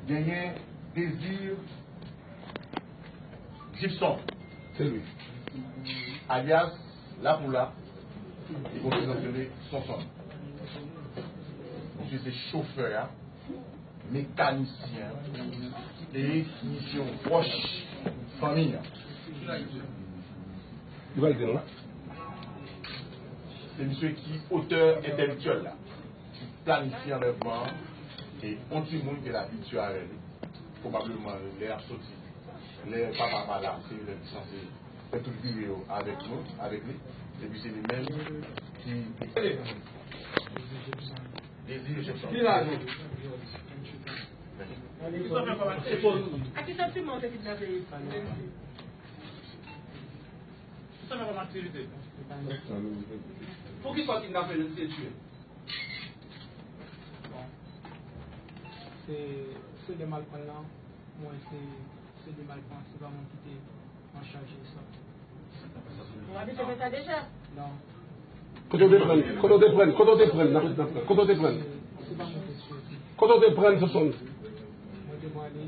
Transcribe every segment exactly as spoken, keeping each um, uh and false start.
Genyen Désir Gibson, se li, alyas Lapoula, li konn prezante li Sonson. Misye se chofè a, mekanisyen an, e misye yon pwòch fanmi an. Li pral di nou la. Se misye ki otè entèlektyèl la, ki planifye anlèvman an, e yon timoun ki abitye avè li. Pwobableman, lè y ap soti, lè papa pa la, se li ki sanse fè tout vire yo avèk nou, avèk li. Epi se li menm ki Désir Jefferson. Ki lajan? A ki santiman w te kidnape Mendy? Sa fè kòm aktivite. Poukisa w kidnape Mendy e tiye? Bon. Se, se de malpran lan, mwen se, se de malpran, se pa mwen ki te an chaj de sa. Ou abitye fè sa deja? Non. Kote w te pran l? Kote w te pran l? Kote w te pran l? N ap, n ap, kote w te pran l? Se, se pa mwen ki te tiye. Kote w te pran l, Sonson? Mwen te pran li,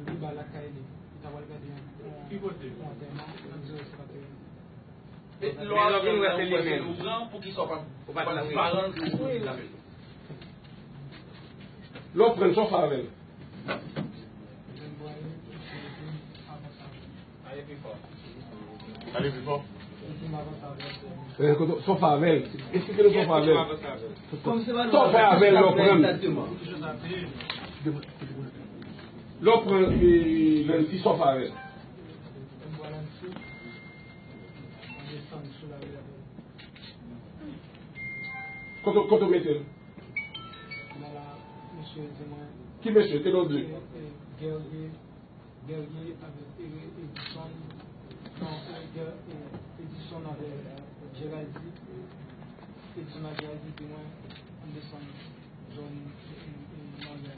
li ba lakay li. Li ta pral gade yon, yon, yon antèman, nan di yo se pa te. E lè w vin wè se li menm. Ou pran, poukisa w pa, ou pa di pa l pou l la fè l? Lè w pran l, sa w fè avè l? Pale pi fò. Pale pi fò. Eh, kote, sa w fè avè l? Esplike nou sa w fè avè l. Sa w fè avè l lè w pran l? Lè w pran, eh, Mendy, sa w fè avè l? Kote, kote w mete l? Ki mesye? Te lòt de? Guerrier avèk Ere-, Edison. Non, Ere-, Ger-, E-, Edison avèk Geraldi. Edison ak Geraldi di mwen, ann desann zòn, e, e, Manzè.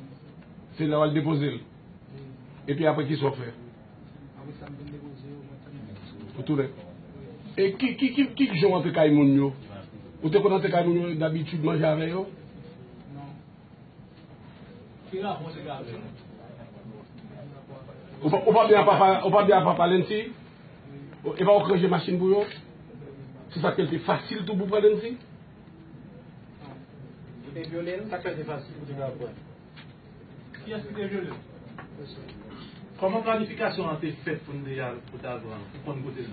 Se la w al depoze l? Wi. Epi apre, kisa w fè? Apre sa, m vin depoze yo, mwen tann. Ou tounen? Wi. E ki, ki, ki, ki jan w antre kay moun yo? Ou te konn antre kay moun yo dabitid manje avè yo? Non. Ki rapò w te gen avè yo? Ou pa, ou pa byen a papa, ou pa byen a papa Lency? Ou, e pa ou k ranje machin pou yo? Se sa k fè l te fasil tou pou pran Lency? Ou te vyole l? Sa k fè l te fasil pou te ka pran? Kiyès ki te vyole l? Kòman planifikasyon an te fèt pou n deja, pou ta pran, pou konn kote l?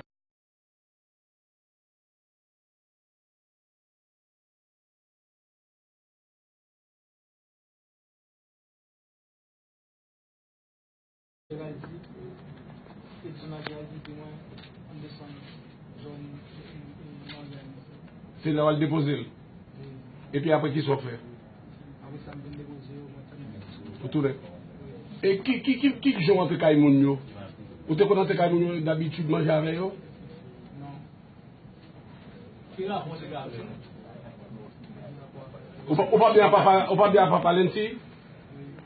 Se la w al depoze l? Epi apre, kisa w fè? Ou tounen? E ki, ki, ki, ki jan w antre kay moun yo? Ou te konn antre kay moun yo dabitid manje avè yo? Ou pa, ou pa byen a papa, ou pa byen a papa Lency?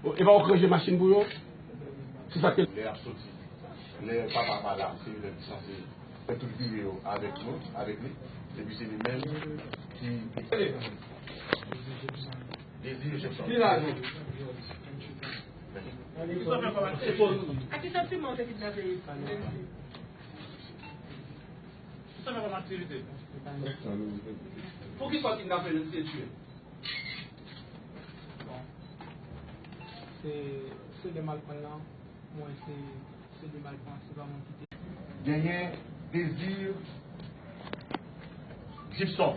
Ou, e pa ou k ranje machin pou yo? Se sa k fè l. Lè y ap soti, lè papa pa la, se li menm ki sanse fè tout vire yo avèk nou, avèk li. Epi se li menm ki Désir Jefferson. Ki lajan? A ki santiman w te kidnape Mendy? Sa fè kòm aktivite. Poukisa w kidnape Mendy e tiye? Bon. Se, se de malpran lan, mwen se, se de malpran, se pa mwen ki te. Genyen Désir Gibson,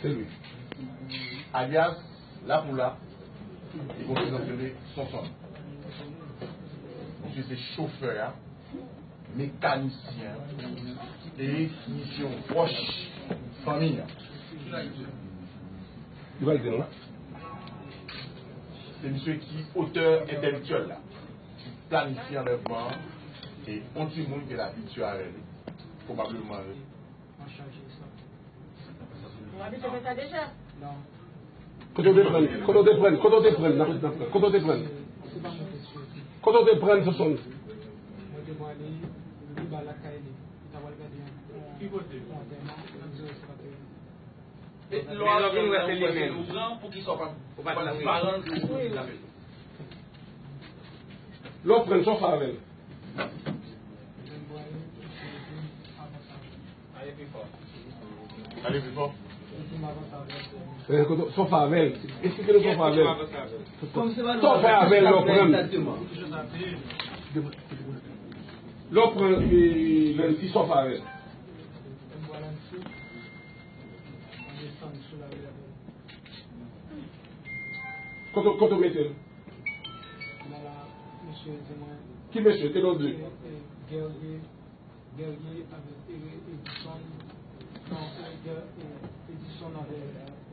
se li, alyas Lapoula, li konn prezante li Sonson. Misye se chofè a, mekanisyen, e misye yon pwòch fanmi an. Li pral di nou la. Se misye ki otè entèlektyèl la, ki planifye anlèvman an, e yon timoun ke l abitye avè li. Pwobableman, Ou abitye fè sa deja? Non. Kote w te pran l? Kote w te pran l? Kote w te pran l? N ap, n ap, kote w te pran l? Se pa mwen ki te tiye. Kote w te pran l, Sonson? Mwen te pran li, li ba lakay li. Li ta pral gade yon, yon antèman, nan di yo se pa te. E lè w vin wè se li menm. Ou pran, poukisa w pa, ou pa di pa l pou l la fè l? Wi. Lè w pran l, sa w fè avè l? Ale pi fò. Sa w fè avè l? Esplike nou sa w fè avè l. Sa w fè avè l lè w pran l? Lè w pran l, e, Lanti, sa w fè avè l? Kote, kote w mete l? Ki mesye? Te non de? Guerrier, Guerrier avèk Edison. Non, Edison avèk